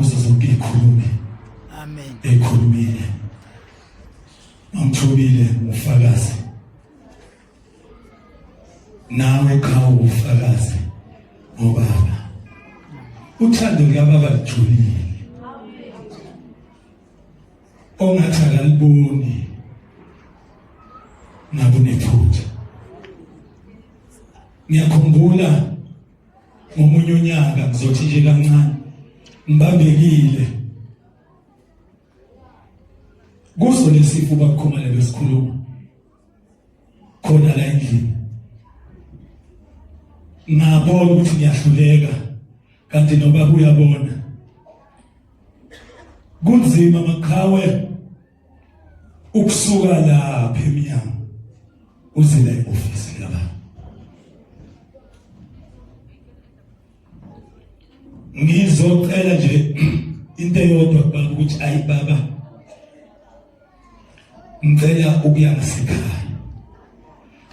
kuzo zonke izikhulumi. Amen. Ekhulumile. Mamthobile ufakazi. Nawe qhawe ufakazi ngobaba. Uthando lukababa lijulile. Ongathi akaliboni ngabe unephutha. Ngiyakhumbula ngomunye unyaka ngizothi nje kancane ngibambekile kuso lesifo bakukhumale besikhuluma khona la endlini ngabona ukuthi ngiyahluleka kanti nobaba uyabona kunzima maqhawe ukusuka lapha emnyango uze la e-ofisi likababa. Ngizocela nje into eyodwa kubaba ukuthi ayi baba ngicela ukuya ngasekhaya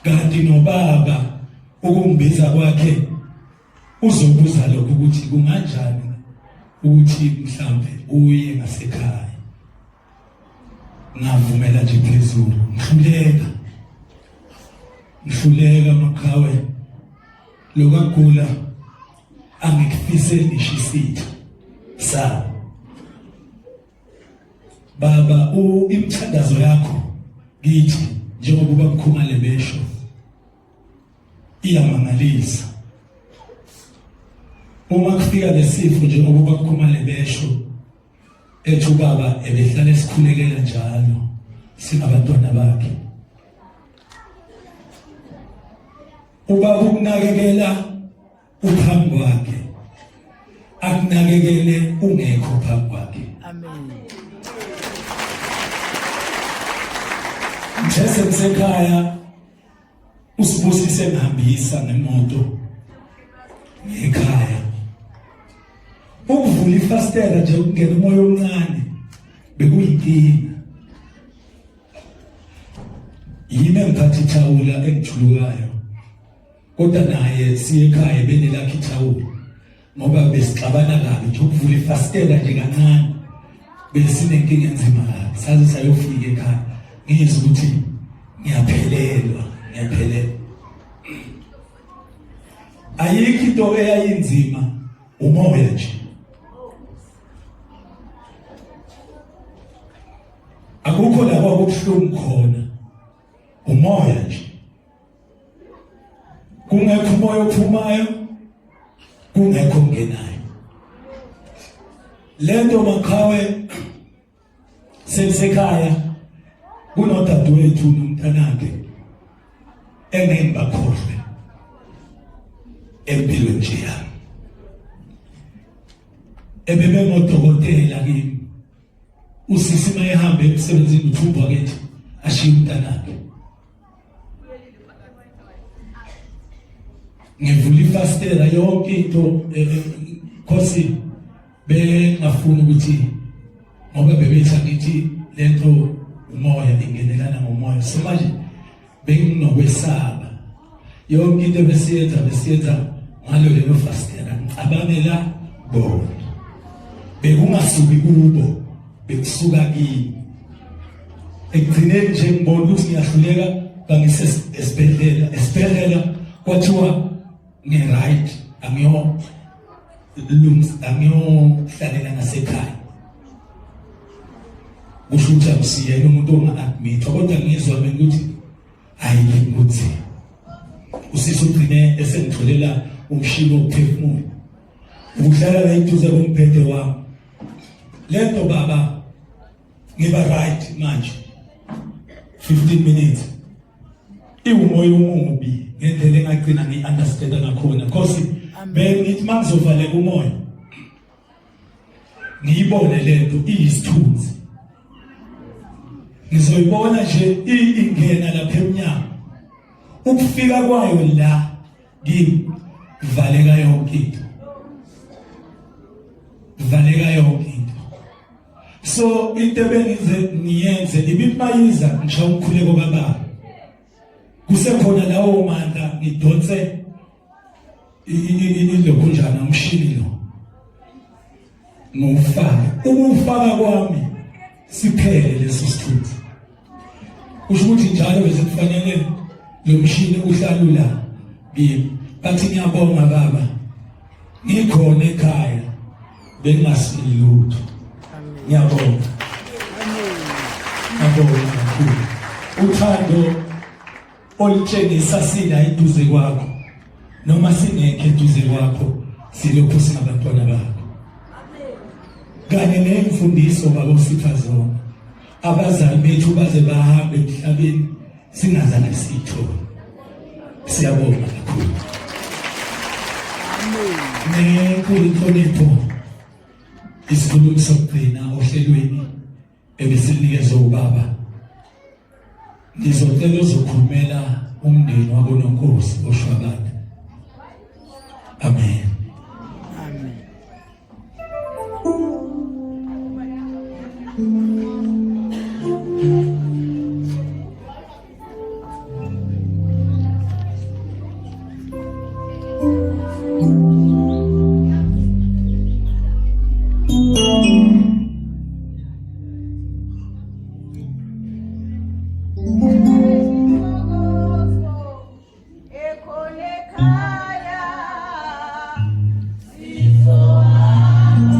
kanti nobaba ukungibiza kwakhe uzobuza lokho ukuthi kunganjani ukuthi mhlambe uye ngasekhaya ngavumela nje phezulu ngihluleka ngihluleka maqhawe lokagula angikufiseli ngisho isitha sa baba u imithandazo yakho kithi njengoba ubamkhumale besho iyamangalisa uma kufika lesifo njengoba ubamkhumale besho ethi ubaba ebehlala esikhulekela njalo singabantwana bakhe ubaba ukunakekela uphambi kwakhe akunakekele ungekho phambi kwakhe. Amen. Ngithe sengisekhaya usibusise ngihambisa ngemoto ngekhaya ukuvula ifastela nje ukungena umoya omncane bekuyinkinga yimi engiphatha ithawula engijulukayo kodwa naye siye ekhaya benelakhe ithawula ngoba besixabana kabi nje ukuvula ifastela nje kancane besinenkinga enzima kabi saze sayofika ekhaya ngizwe ukuthi ngiyaphelelwa ngiyaphelelwa ayikho into eyayinzima umoya nje akukho la kwakubuhlungu khona umoya nje kungekho umoya ophumayo kungekho ongenayo lento maqhawe selisekhaya kunodadewethu nomntanakhe engeke ngibakhohlwe empilweni nje yami ebebengodokotela kimi usisi mayehambe emsebenzini uthumba kethi ashiye umntanakhe ngivula ifastela yonke into eh, eh, khosi bengafuni ukuthi ngoba bebethi angithi lento umoya ingenelana ngomoya so manje benginokwesaba yonke into besiyenza besiyenza ngalo lelo fastela ngicabangela bona bekungasuki kubo bekusuka kimi ekugcineni nje ngibona ukuthi ngiyahluleka bangise esibhedlela esibhedlela kwathiwa ngi-right angiyo angiyohlalela ngasekhaya kusho ukuthi akusiyena umuntu onga-admithwa kodwa ngizwa mina ukuthi hayi ngikuthi usisi ugcine esengitholela umshini wokuphefumula ukuhlala la eduze kombhede wami lento baba ngiba right manje 15 minutes iwumoya omubi ngendlela engagcina ngi-understanda ngakhona because bengithi uma ngizovaleka umoya ngiyibone lento iyisithunzi ngizoyibona nje ingena lapha emnyango ukufika kwayo la kimi valeka yonke into valeka yonke into so into ebengize ngiyenze ibimayiza ngisho umkhuleko kababa kusekhona lawo mandla ngidonse ilokhunjana umshini lo. Ngiwufake ukuwufaka kwami siphele leso sithuthi. Kusho ukuthi njalo bese kufanele lo mshini uhlalula kimi. Bathi ngiyabonga baba, ngikhona ekhaya bengingasili lutho. Ngiyabonga, ngiyabonga kakhulu. Uthando olutshengisa sila eduze kwakho noma singekho eduze kwakho, silokhu singabantwana bakho kanye nemfundiso baba usipha zona. Abazali bethu baze bahambe emhlabeni singazange siyithole. Siyabonga kakhulu. Nenkulu inhlonipho, isikhulumi sokugcina ohlelweni ebesinikezwe ubaba, ngizocela uzokhulumela umndeni wakoNonkosi oshwabane. Amen. Amen. Ekhona ekhaya sizohamba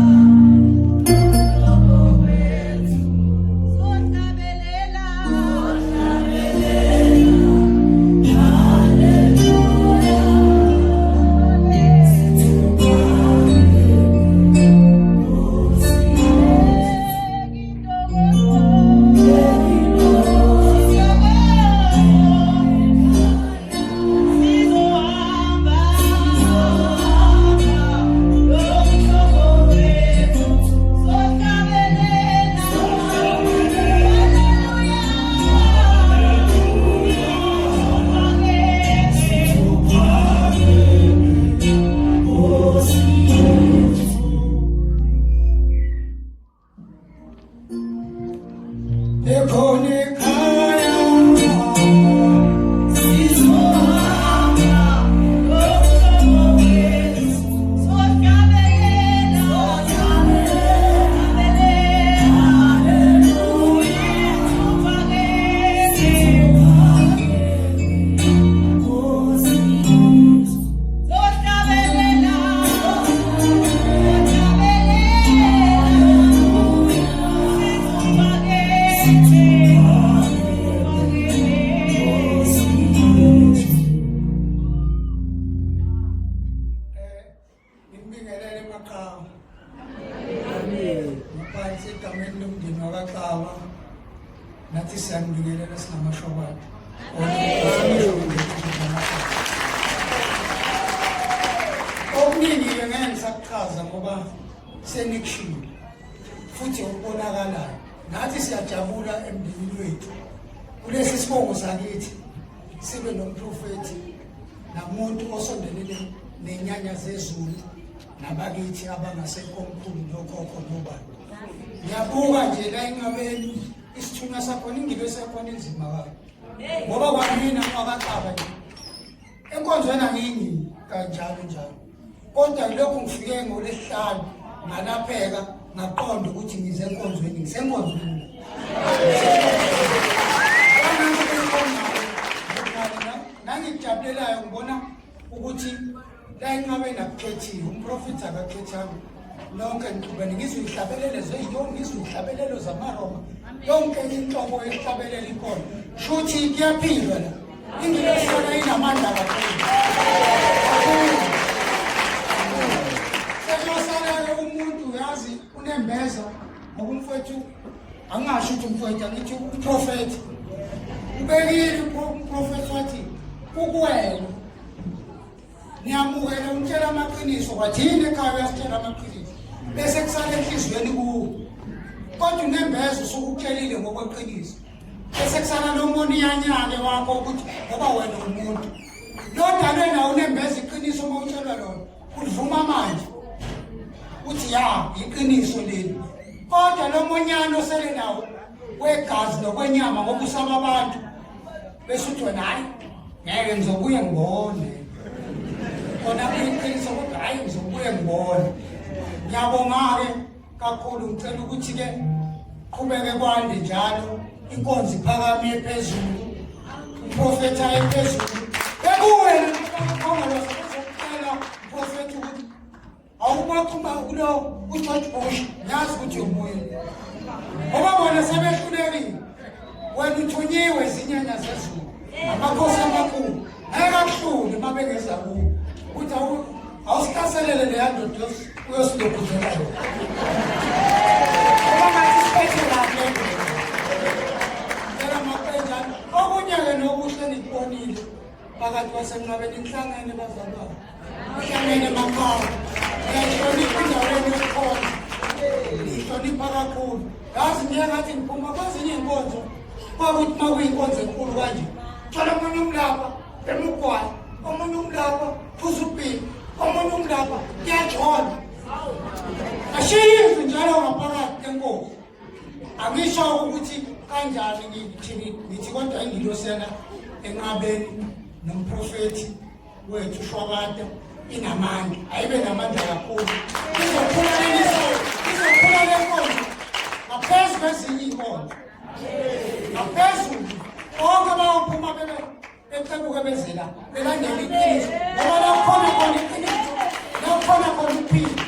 Ngibingelele emaqhawe. Amen. Ngiphansi egameni lomndeni wakaXaba. Nathi siyanibingelela singamashobane. Okuningi-ke ngeke ngisakuchaza ngoba senikushilo futhi okubonakalayo. Nathi siyajabula emndenini wethu kulesi sibongo sakithi sibe nomprofethi namuntu osondelene nenyanya zezulu nabakithi abangasekho omkhulu nokhokho nobani. Ngiyabuka nje la enqabeni isithunywa sakhona, ingilosi yakhona inzima kabi ngoba kwamina wakaxaba nje enkonzweni angingi kanjalo njalo, kodwa lokhu ngifike ngolesihlanu ngalapheka ngaqonda ukuthi ngize enkonzweni, ngisenkonzweni. Nangikujabulelayo ngibona ukuthi la enqabeni akukhethiwe, umprofethi akakhethanga, nonke nixubene. Ngizwe ihlabelelo zeyiyonke, ngizwe ihlabelelo zamaRoma, yonke inhlobo yehlabelelo ikhona, shuthi kuyaphilwa la. Ingilosi yona inamandla kakhulu. Sekuyosala-ke umuntu uyazi unembeza ngoba umfowethu, angingasho ukuthi umfowethu, angithi umprofethi ubekile umprofethi wathi kukuwena niyamukela umtshela amaqiniso, kwathini ekhaya uyasitshela amaqiniso bese kusala enhliziyweni kuwo, kodwa unembeza usukutshelile ngokweqiniso bese kusala lo moniyanyane wakho ukuthi ngoba wena umuntu lo dalwe nawo unembeza, iqiniso uma utshelwa lona ulivuma manje uthi ya iqiniso leli, kodwa lo monyane osele nawo wegazi nokwenyama ngoba usaba abantu bese uthi wena hayi ngeke ngizobuye ngibone khona kuyiqiniso, kodwa hayi ngizobuye ngibone. Ngiyabonga-ke. kakhulu. Ngicela ukuthi-ke qhubeke kwande njalo, inkonzo iphakame phezulu, umprofethi aye phezulu, bekuwe nakhongolose bezokucela mprofethi ukuthi awubaxuma kulo uGeorge Bush, ngiyazi ukuthi ubuye ngoba bona sebehlulekile, wena uthunyiwe izinyanya zezulu amakhosi amakhulu ngeke akuhlule uma bengeza kuwo ukuthi awusihlaselele leya ndoda uyosilokhuzela yona ngoba ngathi siphethe kahle ngicela maqenjani. Okunye-ke nokuhle nikubonile phakathi kwasenqabeni, nihlangene bazalwane, nihlangene emakhaya, niyayihlonipha indaweni yokukhonza, niyihlonipha kakhulu. Yazi ngiye ngathi ngiphuma kwezinye iy'nkonzo, kwakuthi uma kuyinkonzo enkulu kanje, thola omunye umlapha bemugwayi, omunye umlapha phuza ubhili, omunye umlapha kuyajona, ashiye izwi njalo ngaphakathi enkosi. Angisho ukuthi kanjani ngithini, ngithi kodwa ingilosi yana enqabeni nomprofethi wethu Shwabada inamandla, ayibe namandla kakhulu, izokhula leliso, izokhula le nkonzo ngaphezu kwezinye iy'nkonzo, ngaphezulu bonke bayophuma bebe bexebuke bezela belandela iqiniso, ngoba la kukhona khona iqiniso, la kukhona khona ukuphila,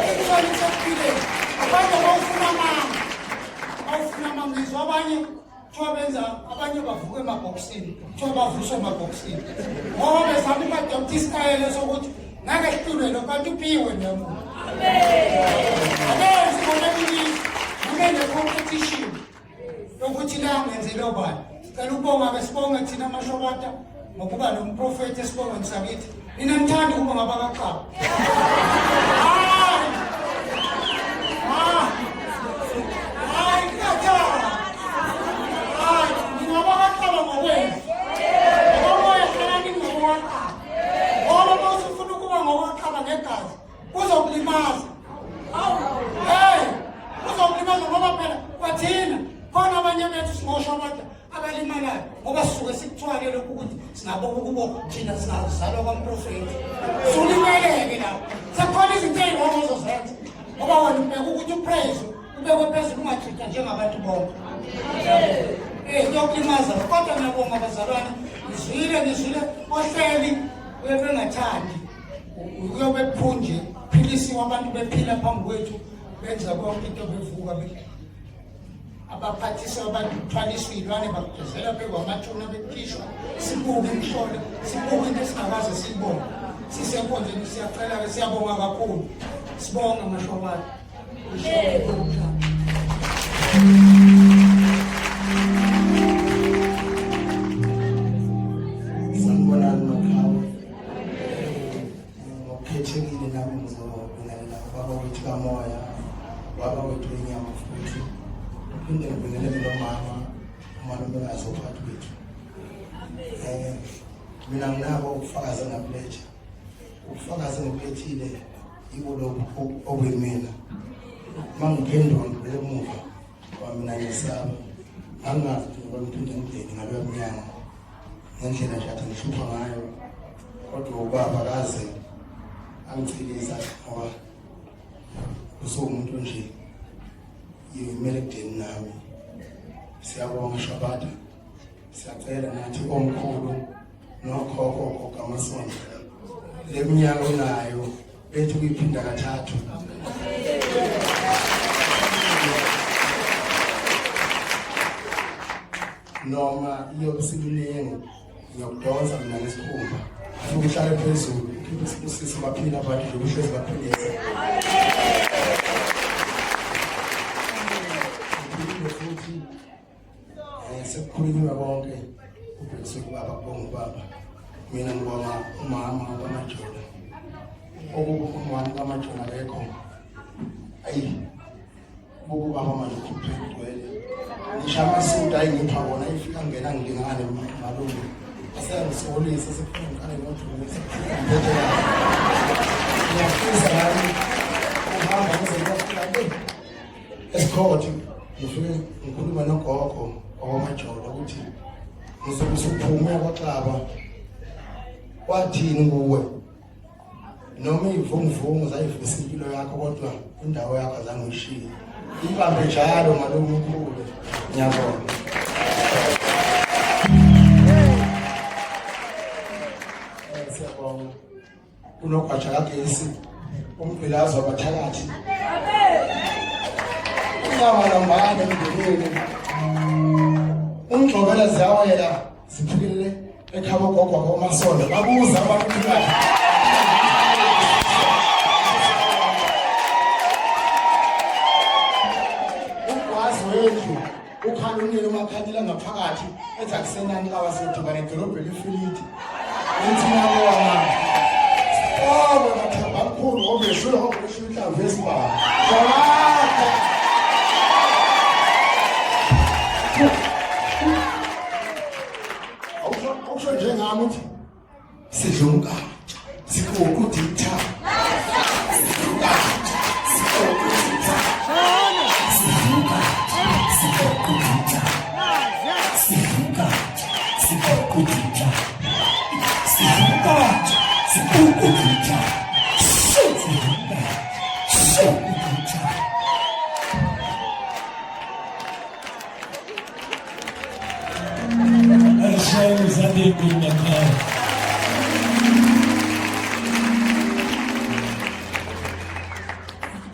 iqiniso lisekuphileni. Abantu bawufuna amanga, bawufuna amanga. Ngizwa abanye kuthiwa benza, abanye bavuka emabhokisini, kuthiwa bavuswe emabhokisini ngoba bezama uku-adopta isitayela sokuthi ngeke sihlulwe lo, kanti uphiwe noma abenzi bona bilisi noma ne-competition yokuthi la ngenzele obani. Sicela ukubonga-ke, sibonge thina amashobata ngokuba nomprofethi esibongweni sakithi. Nina nithanda ukuba ngabakaxaba. Hayi, hayi, ningathanda, hayi, ningabakaxaba ngokwenu, ngokomoya hlalani ningabakaxaba, ngoba uma usufuna ukuba ngokaxaba ngegazi kuzokulimaza. Hey, kuzokulimaza, ngoba phela kwathina khona abanye bethu singosho abantu abalimalayo, ngoba sisuke sikuthwale lokhu ukuthi singaboka ukubo thina singazalwa kwamprofethi. Sulimeleke lapho sekukhona izinto ey'wrong ozozenza, ngoba wena ubheka ukuthi upraise ubekwe phezulu, ungathutha njengabantu bonke. Kuyokulimaza, kodwa ngiyabonga bazalwane, ngizwile, ngizwile ohleli uye bengathandi uyobe kuphunje philisiwe abantu bephila phambi kwethu, benza konke into, bevuka, abaphathiswa abantu kuthwaliswa iy'lwane, bakugezela bekwamathuna, bekukhishwa, sibuke imihlola, sibuke into esingakaze siyibone sisenkonzweni. Siyacela-ke, siyabonga kakhulu, sibonge mashobane. Sanibonani maqhawe. Ngokukhethekile nami ngizobingelela ubaba wethu kamoya, ubaba wethu wenyama, futhi ngiphinde ngibingelele nomama umalumekazi ophathi wethu. Mina nginabo ubufakazi engabuletha. Ubufakazi engibulethile yibo lobu obuyimina. Uma ngiphenduka ngibuyele emuva kwamina ngiyesaba. Ngangingazi ukuthi ngoba ngiphinde ngingene ngaloya mnyango ngendlela nje athi ngihlupha ngayo, kodwa ubaba kaze angichiliza ngoba usuwumuntu nje yimele ekudeni nami. Siyabonga Shabada, siyacela nathi omkhulu nokhokho ogoga amasonto le minyaka onayo bethi kuyiphinda kathathu. Noma iyobe isiminingi, ngiyokudonsa mina ngesikhumba, futhi uhlale phezulu, ukhiphe isibusiso, baphila abantu nje uhlezi baphilisa. Ngiphilile futhi sekukhulunywa konke kubhekiswe kubaba, kubonga ubaba. Mina ngibonga umama kwamajola, okuba umama kwamajola akekho, ayi ubaba manje ukhuphe igcwele ngisho amasudu ayingipha wona, ifika ngena ngilingane malume aseyangisokolisa, sekufuna ngiqale ngodumisa ngiphethe kahle. Ngiyafisa nami ukuhamba ngize ngiyofika le esikhothe, ngifike ngikhulume nogogo wakwamajolo ukuthi ngizobe usuphume kwaxaba, wathini kuwe? Noma iy'vunguvungu zayivusa impilo yakho kodwa indawo yakho azange uyishiye. Ibambe njalo malume ukhule. Ngiyabonga. Siyabonga. Unogwaja kagesi, umgqilazi wabathakathi. Inyama lambane emndenini. Umgxobela ziyawela ziphilile ekhabo gogo komasondo babuza abantu ukuthi ugwazi wendlu ukhala unini umakhandila ngaphakathi ethi akusenani kawaseduka nedolobho elifilidi uthi nabona sibonge mathamba amkhulu ngoba ehlula ngoba ehlula inhlamvu yesibhamu Jolata Awusho njengami uthi sidla umgatsha sikuwukuditha umgatsha sikuwukuditha sidla umgatsha sikuwukuditha sidla umgatsha sikuwukuditha sidla umgatsha sikuwukuditha sidla umgatsha sikuwukuditha. Alishayele izandla ey'nkulu makhaya.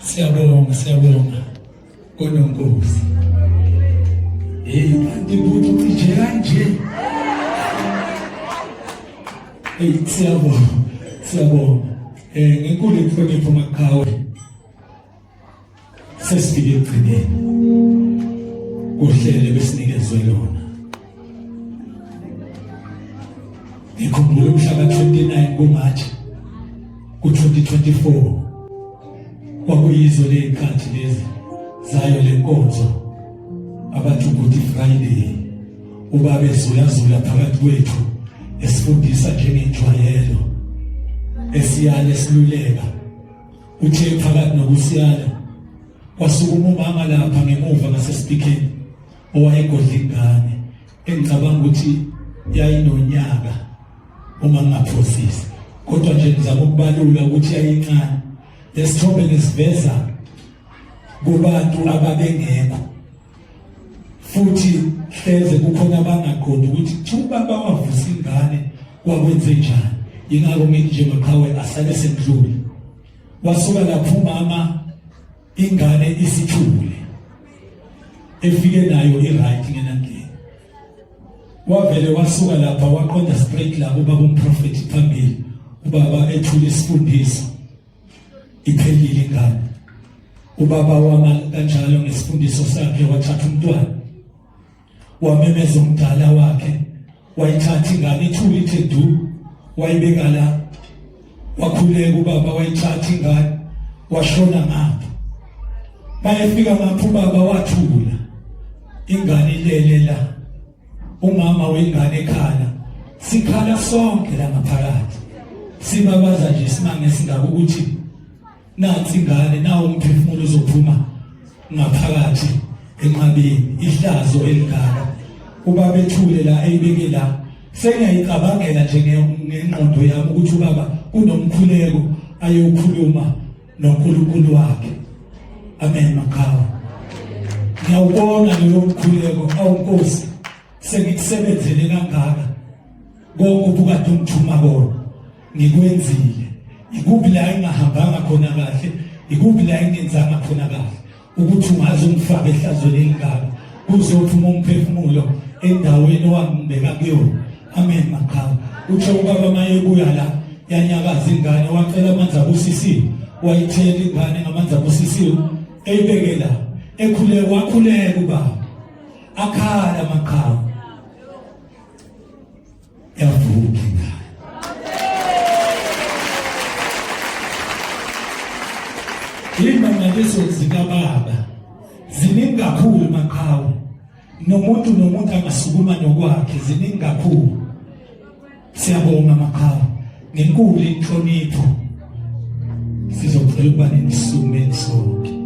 Siyabonga, siyabonga. Kononkosi. Hey, kanti bhuti ucije kanje. Hey, siyabonga. Siyabonga. Eh, ngenkulu inhlonipho maqhawe. Sesifike ekugcineni kohlelo ebesinikezwe lona. Ngikhumbula umhla ka-29 kuMarch ku-2024 kwakuyizo ley'nkathi lezi zayo le nkonzo abathi Good Friday ubaba ezulazula phakathi kwethu esifundisa njengenjwayelo esiyale esiluleka. Uthe phakathi nokusiyala kwasukuma umama lapha ngemuva ngasesipikeni owayegodla ingane engicabanga ukuthi yayinonyaka uma ngingaphosisi, kodwa nje ngizama ukubalula ukuthi yayincane. Lesithombe ngisiveza kubantu ababengekho futhi hleze kukhona abangaqondi ukuthi kuthiwa ubaba wavusa ingane kwakwenze njani. Yingakho ngithi nje maqhawe asale sendlule. Wasuka lapho umama ingane isithule efike nayo i-right ngenandlini, wavele wasuka lapha waqonda straight la kubaba umprofethi phambili, ubaba ethula isifundiso iphelile ingane. Ubaba wama kanjalo ngesifundiso sakhe, wathatha umntwana wamemeza umdala wakhe, wayithatha ingane ithule ithe du, wayibeka la, wakhuleka ubaba, wayithatha ingane washona ngapha. Bayefika ngapha ubaba wathula, ingane ilele la, umama wengane ekhala, sikhala sonke la ngaphakathi, sibabaza nje isimanga esingaka ukuthi nansi ingane nawo umphefumulo uzophuma ngaphakathi enqabeni, ihlazo elingaka. Ubaba ethule la eyibeke la, sengiyayicabangela nje ngengqondo yami ukuthi ubaba kunomkhuleko ayokhuluma noNkulunkulu wakhe. Amen maqhawe, ngiyawubona loyo mkhuleko. Awu Nkosi, sengikusebenzele kangaka, konke ubukade ungithuma kona ngikwenzile, ikuphi la engingahambanga khona kahle, ikuphi la engingenzanga khona kahle ukuthi ungaze ungifake ehlazweni elingaka, kuzophuma umphefumulo endaweni owangibeka kuyona. Amen maqhawe. Uthe ubaba mayebuya la yanyakaza ingane, wacela amanzi abusisiwe, wayithela ingane ngamanzi abusisiwe, eyibeke la, ekhuleka, wakhuleka ubaba, akhala maqhawe, yavuka ingane. Imangaliso zikababa ziningi kakhulu maqhawe, nomuntu nomuntu angasukuma nokwakhe, ziningi kakhulu. Siyabonga maqhawe ngenkulu inhlonipho, sizocela ukuba nisume sonke.